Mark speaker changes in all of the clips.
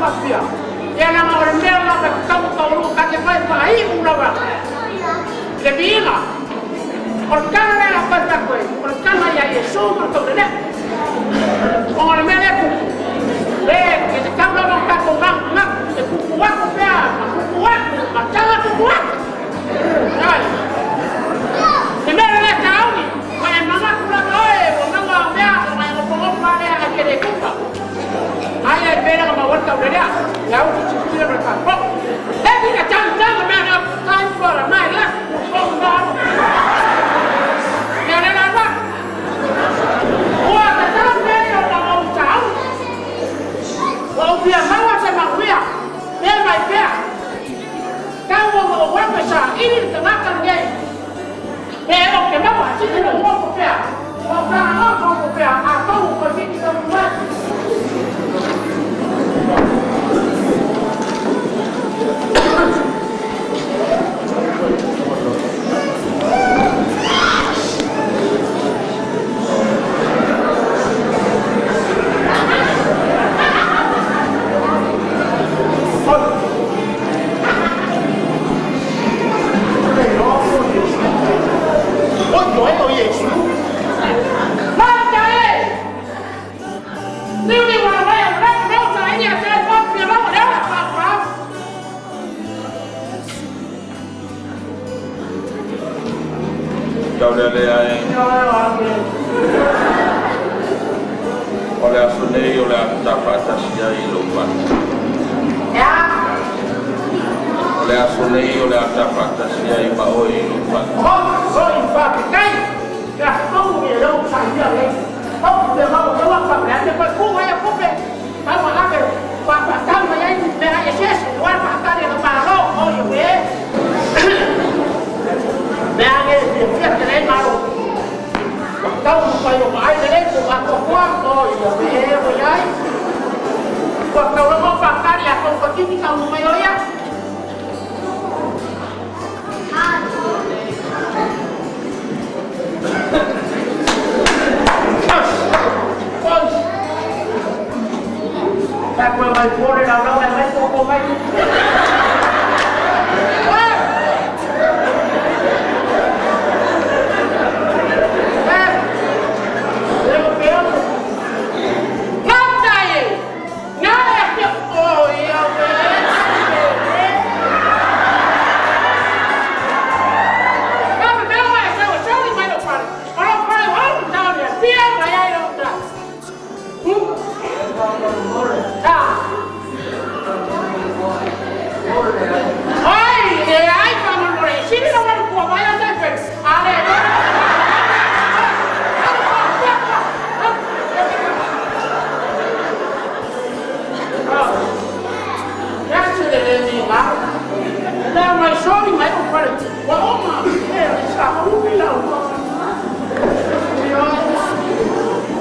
Speaker 1: faapea, ia leaga o le mea lava e tatau ona taunuu ta te fai faaiu lava i le viiga. O le tala lea a fai atu ai, o le tala ia Iesu ma le taulelea. Ona o le mea lea e tupu, le e tatau lava ona tatou manatunatu, e tupu atu pea ma tupu atu ma tala tupu atu. Ai. Le mea lea tauli, ma e manatu lava oe, ua maua au mea, ona e nofonofo lava lea ae te le tupa. Ai ai pea na maua le taulelea, le au silasila ma le faafofoga. E na tagi tagi mea na time for my life. Oh no. Mea le lava. Ua tatau nei ona ou sauni. Ua ou fia maua se manuia, pe mai pea. Tau ona ou afe saili le tagata lenei. Pe ou te maua, sili lou nofo pea. Ua ou taga nofo pea, atonu ua toeitiiti taunuu ai. Oi, oi, oi, Iesu. Mata e! Niu ni wa wai o rau rau sa ini a te pa pia mau le ala pa pa.
Speaker 2: Taulelea e, o le aso nei o le a ta faatasi ai i lou pati. O le aso nei o le a ta faatasi ai ma oe i lou pati.
Speaker 1: Oi, oi, pa ke kai. Ya tou ni le sa ia le. O te mau te wa pa le te pa ku ai ku pe. Pa ma ave pa pa tau mai ai me ai se se wa pa ta le ma lo o yo e. Me ange fia fia te le ma lo. Tau mo pa yo ai le ko ma ko ko o yo e o ai. Ua tau lo pa ta le ko ko ti tau mai o ia. Oi. Ta koe mai pore lau lau mai ko ko mai. Oi! Eh! Le mo pe o. Ngata e! Nga e te o ia we. Ka me mea mai se o se mai lo pare. O lo pare o ta ne pia mai ai lo ta. Ta. Ai, e ai pa mo mo sini lo mo ko mai o te pe. Ale. Ya se le le ni ma. La mai sori mai o pare. Wa o ma. E sa o pi la o.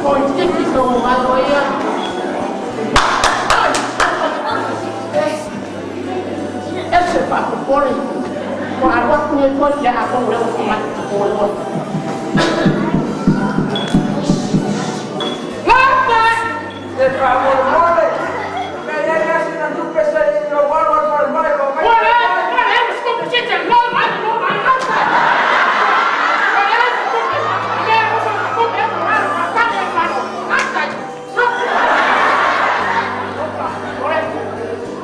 Speaker 1: Ko i tiki to mai o ia. Ese pa ko pore. Ko aru aku ni ko ya aku le o mai ko le. Lapa!
Speaker 3: E faamolemole, pe iai lava sina tupe se i lou alu ai i le falemai ua mai.
Speaker 1: Wala, wala, scoop sit no mai no mai no. Wala, scoop. Ne mo ko ko ko ma ka ka ma no. Ata. Ora.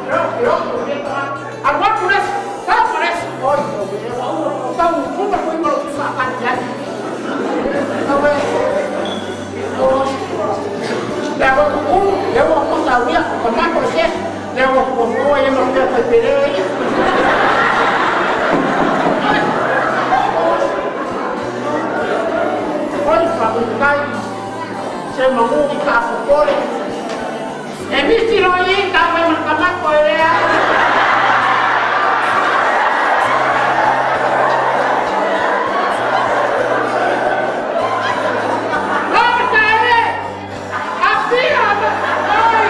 Speaker 1: Yo yo Arwa pures, ka pures. Oi, o tau puta ko mo sa ka ya. Awe. Le wa ku le wa ku sa wi ko ma ko se le wa ku ko ye mo ka ka pere. Oi, fa ku kai se mangu i ka popole. E misi ro i ka mai makamako e lea. Lota e! Apia! Oi!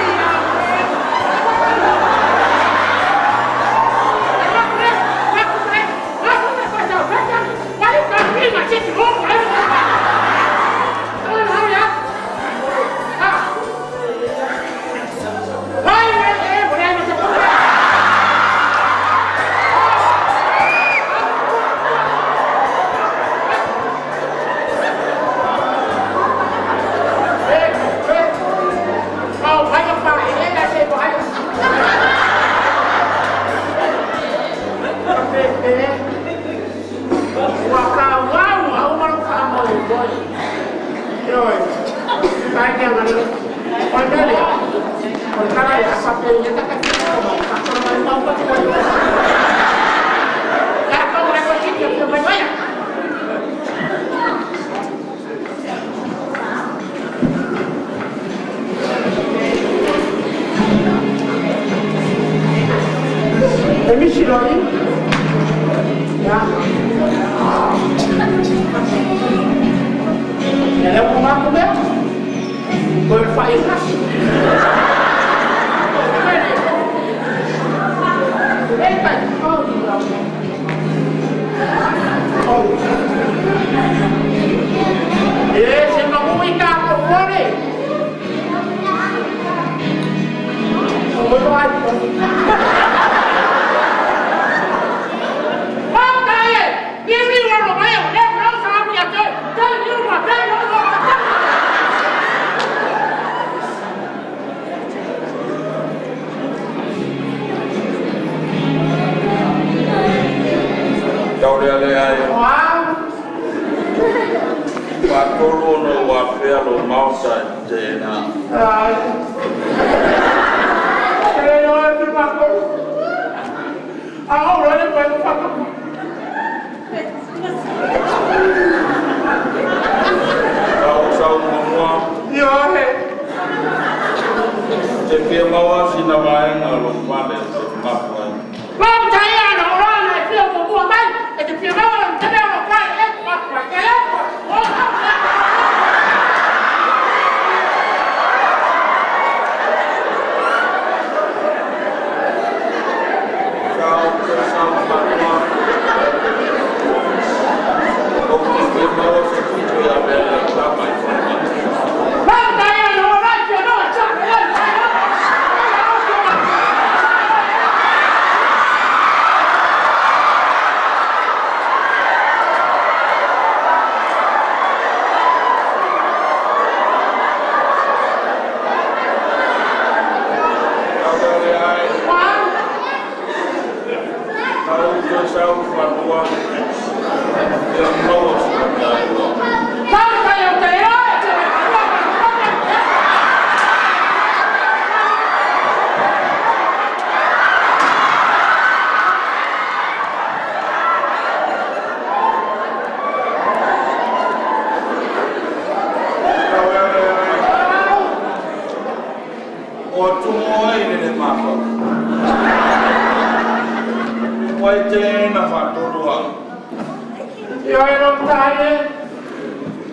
Speaker 1: Io ero tale,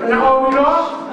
Speaker 1: una uno,